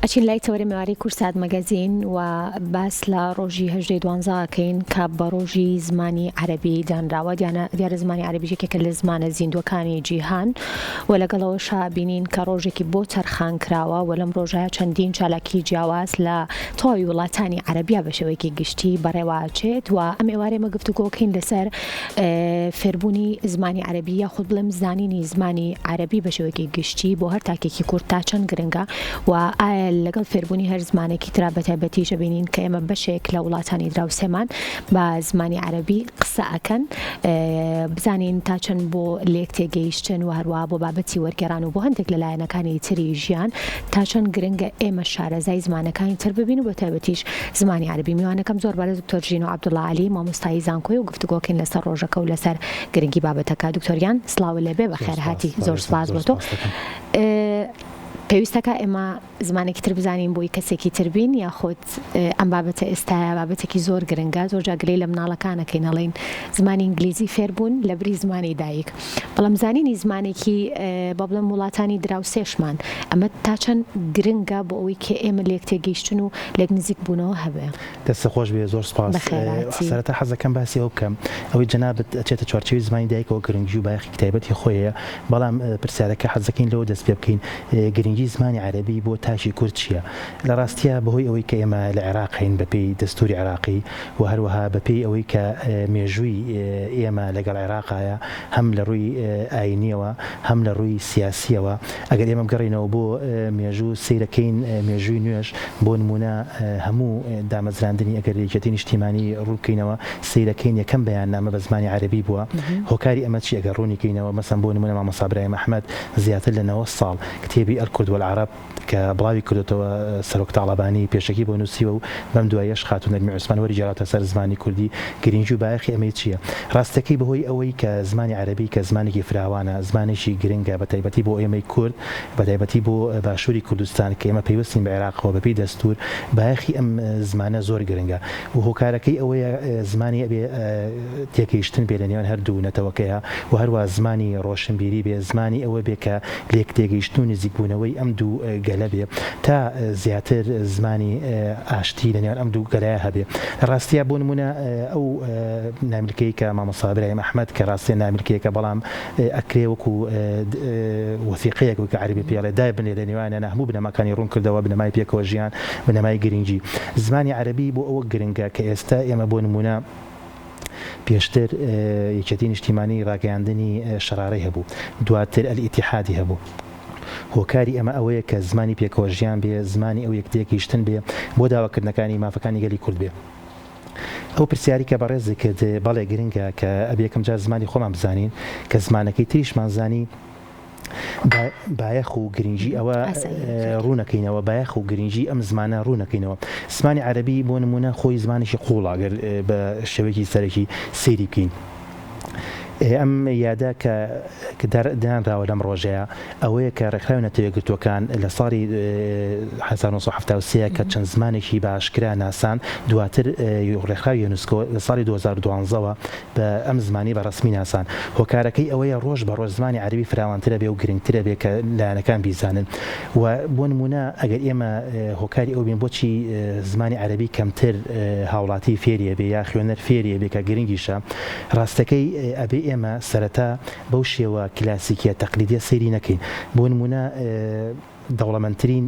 ئەچین لای تەوەرەی مێوارەی کوردسات مەگەزین و باس لە ڕۆژی هەژدەی دوانزە ئەکەین کە بە ڕۆژی زمانی عەرەبی دانراوە دیانە دیارە زمانی عەرەبیش یەکێکە لە زمانە زیندووەکانی جیهان و لەگەڵەوەشا بینین کە ڕۆژێکی بۆ تەرخان کراوە و لەم ڕۆژە چەندین چالاکی جیاواز لە تەواوی وڵاتانی عەرەبیا بە شێوەیەکی گشتی بەڕێوە ئەچێت و ئەم ئێوارەیە ئێمە گفتوگۆکەین لەسەر فێربوونی زمانی عەرەبی یاخود بڵێم زانینی زمانی عەرەبی بە شێوەیەکی گشتی بۆ هەر تاکێکی کورد تا چەند گرنگە و ئایا لەگەڵ فێربوونی هەر زمانێکی ترا بە تایبەتیش ئەبینین کە ئێمە بەشێک لە وڵاتانی دراوسێمان بە زمانی عەرەبی قسە ئەکەن بزانین تا چەند بۆ لێک تێگەیشتن و هەروەها بۆ بابەتی وەرگێڕان و بۆ هەندێک لە لایەنەکانی تری ژیان تا چەند گرنگە ئێمە شارەزای زمانەکانی تر ببین و بە تایبەتیش زمانی عەرەبی. میوانەکەم زۆر بەڕێز دکتۆر ژینۆ عەبدوڵا عەلی مامۆستایی زانکۆیە و گفتوگۆکەین لەسەر ڕۆژەکە و لەسەر گرنگی بابەتەکە. دکتۆر گیان سڵاوت لێبێ زۆر بەخێرهاتی سپاس زۆر بەڕێزم سپاس زۆر بۆ تۆ. سپاس دەکەم. پێویستەکا ئێمە زمانێکی تر بزانین بۆی کەسێکی تر بین یاخود ئەم بابەتە ئێستایە بابەتێکی زۆر گرنگە زۆر جار گلەی لە مناڵەکان ئەکەین ئەڵێین زمانی ئینگلیزی فێر بوون لەبری زمانی دایک بەڵام زانینی زمانێکی با بڵێم وڵاتانی دراوسێشمان ئەمە تا چەند گرنگە بۆ ئەوەی کە ئێمە لێک تێگەیشتن و لێک نزیک بوونەوە هەبێ. دەستت خۆش بێ زۆر سپاس. بەخێرهاتی. سەرەتا حەز دەکەم باسی ئەوە بکەم ئەوەی جەنابت ئەچێتە چوارچێوەی زمانی دایکەوە گرنگی و بایەخێکی تایبەتی خۆی هەیە بەڵام پرسیارەکە حەز دەکەین لەوە دەست پێ بکەین گرنگی زمانی عەرەبی بۆ تاکی کورد چییە؟ لە ڕاستیا بەهۆی ئەوەی کە ئێمە لە عێراق هەین بەپێی دەستووری عێراقی و هەروەها بەپێی ئەوەی کە مێژووی ئێمە لەگەڵ عێراقایە هەم لە ڕووی ئایینیەوە هەم لە ڕووی سیاسیەوە ئەگەر ئێمە بگەڕێینەوە بۆ مێژوو سەیرەکەین مێژووی نوێش بۆ نموونە هەموو دامەزراندنی ئەگەر یەکێتی نیشتیمانی ڕوون بکەینەوە سەیرەکەین یەکەم بەیاننامە بە زمانی عەرەبی بووە هۆکاری ئەمە چیە گەر ڕوونی کەینەوە مەسەن بۆ نموونە مامۆستا برایم ئەحمەد زیاتر لە 90 ساڵ کتێبی الکرد والعرب کە بڵاوی کردۆتەوە سەرۆک تاڵەبانی پێشەکی بۆ نووسیوە و بەم دواییەش خاتوو نەرمی عوسمان وەریگێڕاوەتە سەر زمانی کوردی، گرنگی و بایەخی ئەمەی چییە؟ ڕاستیەکەی بەهۆی ئەوەی کە زمانی عەرەبی کە زمانێکی فراوانە، زمانێکی گرنگە بە تایبەتی بۆ ئێمەی کورد، بە تایبەتی بۆ باشووری کوردستان کە ئێمە پەیوەستین بە عێراقەوە بەپێی دەستوور، بایەخی ئەم زمانە زۆر گرنگە و هۆکارەکەی ئەوەیە زمانی ئەبێ تێگەیشتن بێ لە نێوان هەردوو نەتەوەکەیا و هەروا زمانی ڕۆشنبیری بێ، زمانی ئەوە بێ کە لێکتێگەیشتن و نزیکبوونەوەی ئەم دوو گەلە بێ تا زیاتر زمانی ئاشتی لە نێوان ئەم دوو گەلەیا هەبێ. لە ڕاستیا بۆ نموونە ئەو نامیلکەی کە مامۆستا برایم ئەحمەد کە ڕاستیە نامیلکەیەکە بەڵام ئەکرێ وەکوو وەسیقەیەک وەک عەرەبی پێی ئەڵێ دایبنرێ لە نێوانیانا هەموو بنەماکانی ڕوون کردەوە بنەمای پێکەوە ژیان بنەمای گرنگی زمانی عەرەبی بۆ ئەوە گرنگە کە ئێستا ئێمە بۆ نموونە پێشتر یەکێتی نیشتیمانی ڕاگەیاندنی شەرارەی هەبوو، دواتر ئەلئیتیحادی هەبوو. هۆکاری ئەمە ئەوەیە کە زمانی پێکەوەژیان بێ، زمانی ئەو یەکتێگەیشتن بێ بۆ داواکردنەکانی مافەکانی گەلی کورد بێ. ئەو پرسیاری کە بەڕێزت کرد، بەڵێ گرنگە کە ئەبێ یەکەم جار زمانی خۆمان بزانین، کە زمانەکەی تریشمان زانی، بایەخ و گرنگی ئەوە ڕوونەکەینەوە، بایەخ و گرنگی ئەم زمانە ڕوونەکەینەوە. زمانی عەرەبی بۆ نموونە خۆی زمانێکی قووڵە گەر بە شێوەیەکی سەرەکی سەیری بکەین. ئەم یادە کە دانراوە لەم ڕۆژەیە ئەوەیە کە ڕێکخراوی نەتەوە یەکگرتووەکان لە ساڵی 1973 کە چەند زمانێکی بە ئاشکرا ناساند، دواتر ڕێکخراوی یۆنسکۆ لە ساڵی 2012ەوە بە ئەم زمانی بە ڕەسمی ناسان. هۆکارەکەی ئەوەیە ڕۆژ بە ڕۆژ زمانی عەرەبی فراوانترە بێ و گرنگترە بێ کە لایەنەکان بیزانن و بۆ نموونە ئەگەر ئێمە هۆکاری ئەو بین بۆچی زمانی عەرەبی کەمتر هاوڵاتی فێری ئەبێ یا خوێنەر فێری ئەبێ کە گرنگیشە ڕاستەکەی ئەبێ ئێمە سەرەتا بەو شێوە کلاسیکیە تەقلیدیە سەیری نەکەین بۆ نموونە دەوڵەمەندترین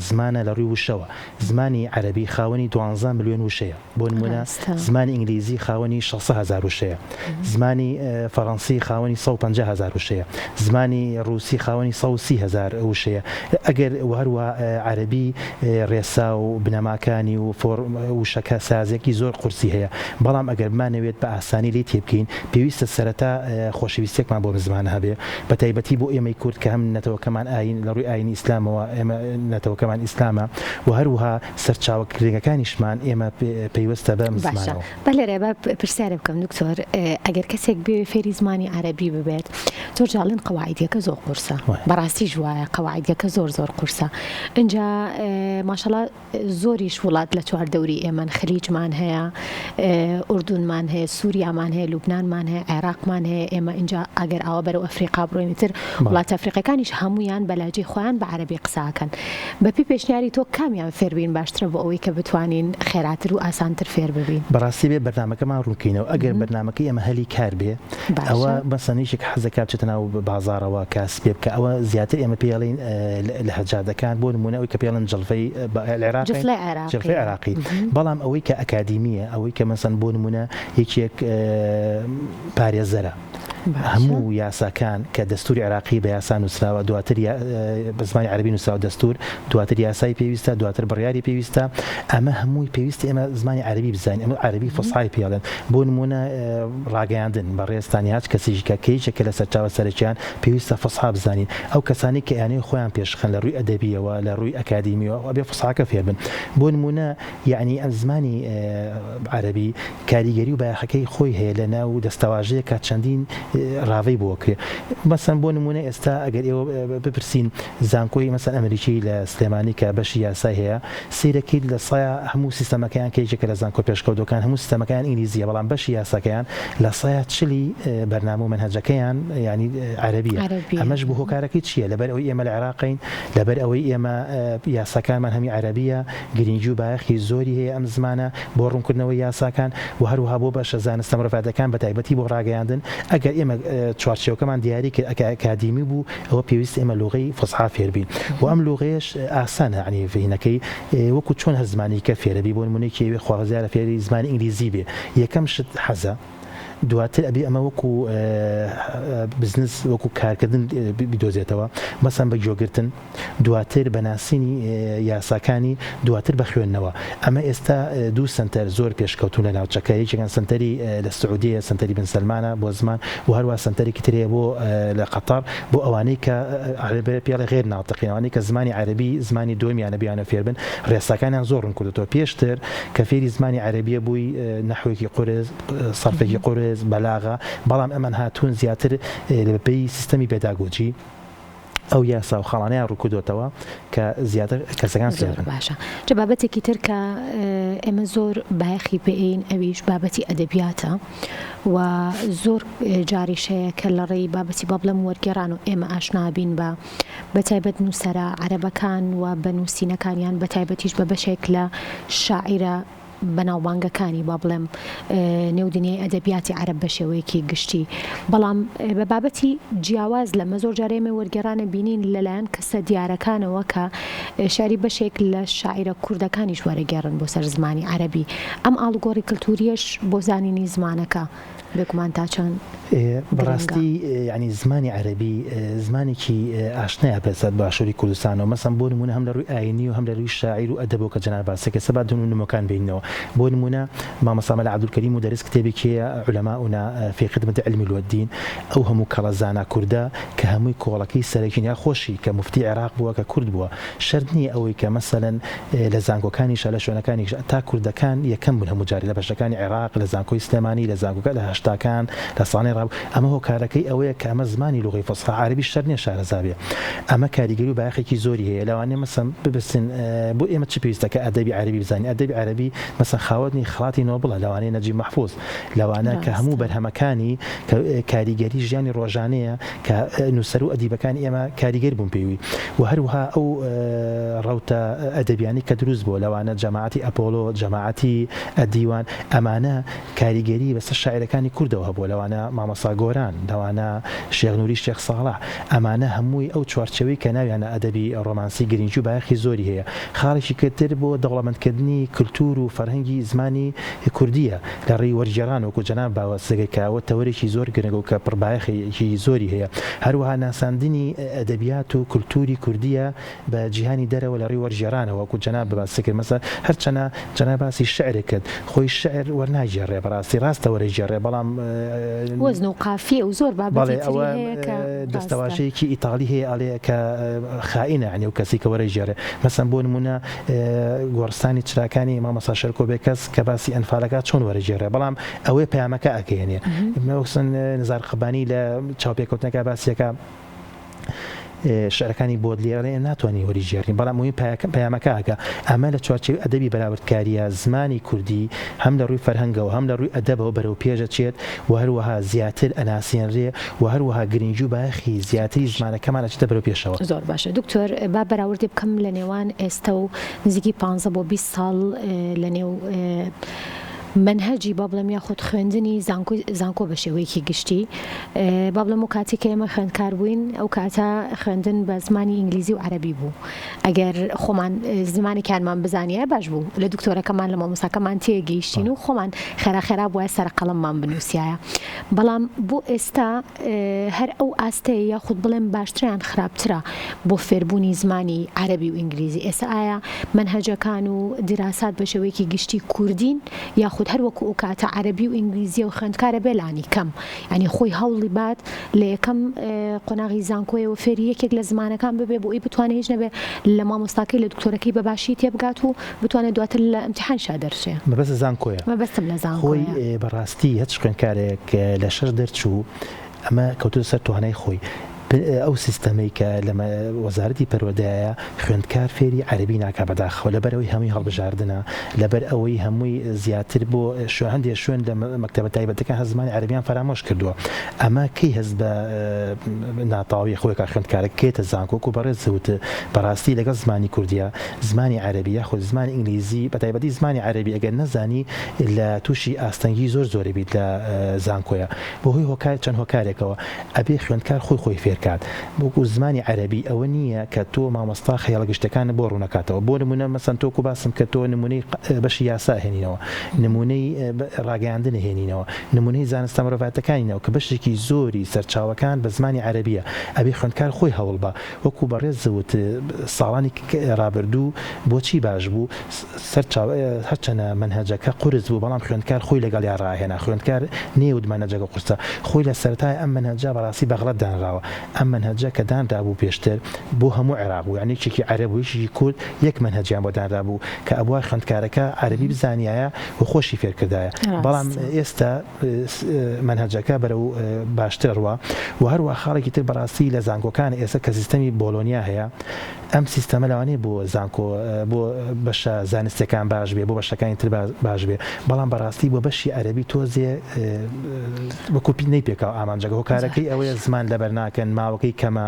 زمانە لە ڕووی وشەوە. زمانی عەرەبی خاوەنی دوانزە ملیۆن وشەیە. بۆ نموونە زمانی ئینگلیزی خاوەنی شەسە هەزار وشەیە. زمانی فەڕەنسی خاوەنی 150 هەزار وشەیە. زمانی ڕووسی خاوەنی 130 هەزار وشەیە. ئەگەر و هەروەها عەرەبی ڕێسا و بنەماکانی و فۆرم وشەکە سازێکی زۆر قورسی هەیە. بەڵام ئەگەر بمانەوێت بە ئاسانی لێی تێبگەین پێویستە سەرەتا خۆشەویستیەکمان بۆ ئەم زمانە هەبێ. بە تایبەتی بۆ ئێمەی کورد کە هەم نەتەوەکەمان ئایین لە ڕووی ئایینی ئیسلامەوە ئێمە نەتەوەکەمان ئیسلامە و هەروەها سەرچاوە گرنگەکانیشمان ئێمە پەیوەستە بەم باشە زمانەوە. با لێرە با پرسیارێ بکەم دکتۆر ئەگەر کەسێک بێ فێری زمانی عەرەبی ببێت زۆر جار ئەڵێن قەواعیدیەکە زۆر قورسە بەڕاستیش وایە قەواعیدیەکە زۆر زۆر قورسە ئینجا ماشەڵا زۆریش وڵات لە چواردەوری ئێمەن، خلیجمان هەیە، ئوردونمان هەیە، سوریامان هەیە، لوبنانمان هەیە، عێراقمان هەیە، ئێمە ئینجا ئەگەر ئاوا بەرەو ئەفریقا بڕۆین ئیتر وڵاتە ئەفریقیەکانیش هەموویان بە لهجەی خۆیان. خۆیان بە عەرەبی قسە ئەکەن. بە پێی پێشنیاری تۆ کامیان فێر بین باشترە بۆ ئەوەی کە بتوانین خێراتر و ئاسانتر فێر ببین؟ بەڕاستی بێ بەرنامەکەمان ڕوونکەینەوە ئەگەر بەرنامەکەی ئێمە هەلی کار بێ ئەوە مەسەن یەکێک حەز دەکا بچێتە ناو بازاڕەوە کاسپێ بکا ئەوە زیاتر ئێمە پێی ئەڵێین لەهجادەکان بۆ نموونە ئەوەی کە پێی ئەڵێن جڵفەی جڵفەی عێراقی بەڵام ئەوەی کە ئەکادیمییە ئەوەی کە مەسەن بۆ نموونە یەکێک پارێزەرە هەموو یاساکان کە دەستوری عێراقی بە یاسا نووسراوە دواتر بە زمانی عەرەبی نووسراوە دەستور دواتر یاسای پێویستە دواتر بڕیاری پێویستە ئەمە هەمووی پێویستە ئێمە زمانی عەرەبی بزانین ئەمە عەرەبی فوسحای پێ ئەڵێن بۆ نموونە ڕاگەیاندن بەڕێزتان یا هەچ کەسێکی کە کە یەکێکە لە سەرچاوە سەرەکیان پێویستە فوسحا بزانین ئەو کەسانەی کە ئەیانەوێ خۆیان پێشخەن لە ڕووی ئەدەبیەوە لە ڕووی ئەکادیمیەوە ئەبێ فوسحاکە فێر بن بۆ نموونە یەعنی ئەم زمانی عەرەبی کاریگەری و بایەخەکەی خۆی هەیە لە ناو دەستەواژەیەک کە چەندین ڕاڤەی بۆ ئەکرێ مەسەن بۆ نموونە ئێستا ئەگەر ئێوە بپرسین زانکۆی مەسەن ئەمریکی لە سلێمانی کە بەشی یاسای هەیە سەیرەکەیت لە سەیا هەموو سیستەمەکەیان کە یەکێکە لە زانکۆ پێشکەوتوەکان هەموو سیستەمەکەیان ئینگلیزیە بەڵام بەشی یاساکەیان لە سەیا چلی بەرنامە و مەنهەجەکەیان یانی عەرەبیە ئەمەش بۆ هۆکارەکەی چیە لەبەر ئەوەی ئێمە لە عێراقین لەبەر ئەوەی ئێمە یاساکانمان هەمی عەرەبیە گرینگی و بایەخی زۆری هەیە ئەم زمانە بۆ ڕوونکردنەوەی یاساکان و هەروەها بۆ بەشە زانستە مرۆڤایەتیەکان بەتایبەتی بۆ ڕاگەیاندن ئەگەر ئێمە چوارچێوەکەمان دیاری کرد ئەکە ئەکادیمی بوو ئەوە پێویستە ئێمە لوغەی فوسحا فێر بین و ئەم لوغەیەش ئاسانە یەعنی فهینەکەی وەکو چۆن هەر زمانی کە فێرەبی بۆ نموونە یەکێ ئەوێ خوازیارە فێری زمانی ئینگلیزی بێ یەکەم شت حەزە دواتر ئەبێ ئەمە وەکو بزنس وەکو کارکردن بیدۆزێتەوە مەسەن بە گوێگرتن دواتر بە ناسینی یاساکانی، دواتر بە خوێندنەوە. ئەمە ئێستا دوو سەنتەر زۆر پێشکەوتوون لە ناوچەکە، یەکێکیان سەنتەری لە سعودیەیە، سەنتەری بن سەلمانە بۆ زمان و هەروەها سەنتەرێکی تر هەیە بۆ لە قەتەڕ بۆ ئەوانەی کە عەرەبی پێ ئەڵێ غیر ناتقین، ئەوانەی کە زمانی عەرەبی زمانی دووەمیانە بیانەوێ فێر بن، ڕێساکانیان زۆر ڕوون کردۆتەوە. پێشتر کە فێری زمانی عەرەبیە بووی نەحوێکی قورس، سەرفێکی قورس، بەلاغە، بەڵام ئەمان هاتوون زیاتر بەپێی سیستەمی پێداگۆجی، ئەو یاسا و خاڵانەیان ڕوونکردۆتەوە کە زیاتر کەسەکان فێر زۆر بن. باشە جا بابەتێکی تر کە ئێمە زۆر بایەخی پێ ئەین ئەویش بابەتی ئەدەبیاتە و زۆر جاریش هەیە کە لە ڕێی بابەتی با بڵێم وەرگێڕان و ئێمە ئاشنا بین بە بە تایبەت نووسەرە عەرەبەکان و بە نووسینەکانیان بە تایبەتیش بە بەشێک لە شاعیرە بەناوبانگەکانی با بڵێم نێو دنیای ئەدەبیاتی عەرەب بە شێوەیەکی گشتی بەڵام بە بابەتی جیاواز لەمە زۆر جار ئێمە وەرگێڕانە بینین لەلایەن کەسە دیارەکانەوە کە شعری بەشێک لە شاعیرە کوردەکانیش وەرەگێڕن بۆ سەر زمانی عەرەبی ئەم ئاڵوگۆڕی کلتوریەش بۆ زانینی زمانەکە بێگومان تا چەند گرنگە؟ بەڕاستی یانی زمانی عەرەبی زمانێکی ئاشنایە بەسەر باشووری کوردستانەوە مەسەن بۆ نموونە هەم لە ڕووی ئایینی و هەم لە ڕووی شاعیر و ئەدەبەوە کە جەناب باسی کرد سەبا نموونەکان بێنینەوە بۆ نموونە مامۆستا مەلا عەبدولکەریم مودەریس کتێبێکی هەیە علماؤنا فی خدمة علم والدین ئەو هەموو کەڵە زانا کوردە کە هەمووی کۆڵەکەی سەرەکین یا خۆشی کە موفتی عێراق بووە کە کورد بووە شەرت نییە ئەوەی کە مەسەلەن لە زانکۆکانیشا لە شوێنەکانیشا تا کوردەکان یەکەم بوون هەموو جارێ لە بەشەکانی عێراق لە زانکۆی سلێمانی لە زانکۆکە لە هەشتاکان لە ساڵانی ڕابوو ئەمە هۆکارەکەی ئەوەیە کە ئەمە زمانی لوغەی فوسحا عەرەبی شەرت نییە شارەزا بێ ئەمە کاریگەری و بایەخێکی زۆری هەیە لەوانەیە مەسەن بپرسن بۆ ئێمە چ پێویستە کە ئەدەبی عەرەبی بزانین ئەدەبی عەرەبی مەسەن خاوەنی خەڵاتی نۆبڵە لەوانەیە نەجیب مەحفوز لەوانە کە هەموو ڕاستە. بەرهەمەکانی کە کاریگەری ژیانی ڕۆژانەیە کە نووسەر و ئەدیبەکانی ئێمە کاریگەر بوون پێی و هەروەها ئەو ڕەوتە ئەدەبیانەی کە دروست بووە لەوانە جەماعەتی ئەپۆلۆ، جەماعەتی دیوان ئەمانە کاریگەری بەسەر شاعیرەکانی کوردەوە هەبووە لەوانە مامۆستا گۆران، لەوانە شێخ نوری شێخ ساڵح ئەمانە هەمووی ئەو چوارچێوەی کە ناویانە ئەدەبی ڕۆمانسی گرنگی و بایەخی زۆری هەیە. خاڵێکی تر بۆ دەوڵەمەندکردنی کلتور و فەرهەنگی زمانی کوردییە لە ڕێی وەرگێڕان وەکو جەناب باوە سەگەر کە ئەوە تەوەرێکی زۆر گرنگە و کە پڕبایەخێکی زۆری هەیە. هەروەها ناساندنی ئەدەبیات و کولتووری کوردییە بە جیهانی دەرەوە لە ڕێی وەرگێڕانەوە وەکو جەناب باست کرد مەسەلەن هەرچەنە جەناب باسی شیعرت کرد خۆی شیعر وەرناگێڕێ بەڕاستی ڕاستە وەرەگێڕێ بەڵام وەزن و قافیە و زۆر بابەتی بەڵێ تری ئەوە هەیە کە ڕاستە. دەستەواژەیەکی ئیتاڵی هەیە ئەڵێ کە خائینە یانی ئەو کەسەی کە وەرەگێڕێ مەسەلەن بۆ نموونە گۆڕستانی چراکانی مامۆستا شێرکۆ بێکەس کە باسی ئەنفالەکە چۆن وەرەگێڕێ بەڵام ئەوەی پەیامەکە ئەگەیەنێ مەوسن نزار قەبانی لە چاوپێکەوتنەکە باسیەکە. شعرەکانی بۆدلێر ئەڵێ ناتوانین وەریگێڕین بەڵام مهم پەیامەکە ئەگا. ئەمە لە چوارچێوەی ئەدەبی بەراوردکارییە زمانی کوردی هەم لە ڕووی فەرهەنگەوە هەم لە ڕووی ئەدەبەوە بەرەو پێش ئەچێت و هەروەها زیاتر ئەناسێنرێ و هەروەها گرنگی و بایەخی زیاتری زمانەکەمان ئەچێتە بەرەو پێشەوە. زۆر باشە دکتۆر با بەراوردێ بکەم لە نێوان ئێستە و نزیکی پانزە بۆ 20 ساڵ لە نێو مەنهەجی با بڵێم یاخود خوێندنی زانکۆی زانکۆ بە شێوەیەکی گشتی با بڵێم ئەو کاتەی کە ئێمە خوێندکار بووین ئەو کاتە خوێندن بە زمانی ئینگلیزی و عەرەبی بوو ئەگەر خۆمان زمانێکیانمان بزانیایە باش بوو لە دکتۆرەکەمان لە مامۆستاکەمان تێگەیشتین و خۆمان خێرا خێرا بوایە سەرە قەڵەممان بنووسیایە بەڵام بۆ ئێستا هەر ئەو ئاستەیە یاخود بڵێم باشترە یان خراپترە بۆ فێربوونی زمانی عەرەبی و ئینگلیزی؟ ئێستا ئایا مەنهەجەکان و دیراسات بە شێوەیەکی گشتی کوردین یاخود هەر وەکو ئەو کاتە عەرەبی و ئینگلیزیە و خوێندکارە بێ لانی کەم یانی خۆی هەوڵی بات لە یەکەم قۆناغی زانکۆیەوە فێری یەکێک لە زمانەکان ببێ بۆ ئەوی بتوانێ هیچ نەبێ لە مامۆستاکەی لە دکتۆرەکەی بە باشی تێبگات و بتوانێت دواتر لە ئیمتیحانیشا دەرچێ. مەبەست زانکۆیە. مەبەستم لە زانکۆیە. خۆی بەڕاستی هەچ خوێندکارێک لە شەش دەرچوو ئەمە کەوتۆتە سەر توانای خۆی. ئەو سیستەمەی کە لە وەزارەتی پەروەردەیە خوێندکار فێری عەرەبی ناکا بەداخەوە لەبەر ئەوەی هەمووی هەڵبژاردنە لەبەر ئەوەی هەمووی زیاتر بۆ شوێن هەندێ شوێن لە مەکتەبە تایبەتەکان هەر زمانی عەرەبیان فەرامۆش کردووە ئەمە کەی هەست بە ناتەواوی خۆی کا خوێندکارەکە کێتە زانکۆ وەکو بەڕێز وت بەڕاستی لەگەڵ زمانی کوردیە زمانی عەرەبی یاخود زمانی ئینگلیزی بەتایبەتی زمانی عەرەبی ئەگەر نەزانی لە توشی ئاستەنگی زۆر زۆرە بیت لە زانکۆیا بەهۆی هۆکار چەند هۆکارێکەوە ئەبێ خوێندکار خۆی خۆی فێرکات وەکو زمانی عەرەبی ئەوە نییە کە تۆ مامۆستا خەیاڵە گشتەکانت بۆ ڕوونەکاتەوە بۆ نمونە مەسەن تۆ وەکو باسم کرد تۆ نمونەی بەشی یاسا ئەهێنینەوە نمونەی ڕاگەیاندن ئەهێنینەوە نمونەی زانستە مرۆڤایەتەکانینەوە کە بەشێکی زۆری سەرچاوەکان بە زمانی عەرەبیە ئەبێ خوێندکار خۆی هەوڵبا وەکو بەڕێز وت ساڵانی ڕابردوو بۆچی باش بوو سەرچاوە هەرچەنە مەنهەجەکە قورس بوو بەڵام خوێندکار خۆی لەگەڵیا ڕاهێنا خوێندکار نەیوت مەنهەجەکە قورسە خۆی لە سەرەتای ئەم مەنهەجە بەڕاستی بەغڵەت دانراوە ئەم مەنهەجە کە دانرابوو پێشتر بۆ هەموو عێراق بوو یانی یەکێکی عەرەب و یەکێکی کورد یەک مەنهەجیان بۆ دانرابوو کە ئەبوا خوێندکارەکە عەرەبی بزانیایە و خۆشی فێرکردایە بەڵام ئێستا مەنهەجەکە بەرەو باشتر ئەڕوا و هەروەها خاڵێکی تر بەڕاستی لە زانکۆکان ئێستا کە سیستەمی بۆلۆنیا هەیە ئەم سیستەمە لەوانەیە بۆ زانکۆ بۆ بەشە زانستیەکان باش بێ بۆ بەشەکانی تر باش بێ بەڵام بەڕاستی بۆ بەشی عەرەبی تۆزێ وەکو پی نەیپێکاوە ئامانجەکە هۆکارەکەی ئەوەیە زمان لەبەر ناکەن ماوەکەی کەمە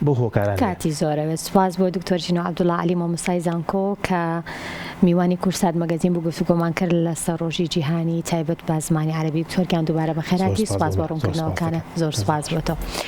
بەو هۆکارانەیە. کاتی زۆرەوێت سوپاس بۆ دکتۆر ژینۆ عەبدوڵا عەلی مامۆستای زانکۆ کە میوانی کوردسات مەگەزین بوو گفتوگۆمان کرد لەسەر ڕۆژی جیهانی تایبەت بە زمانی عەرەبی دکتۆر گیان دووبارە بەخێرهاتی سوپاس بۆ ڕوونکردنەوەکانت زۆر سوپاس بۆ تۆ.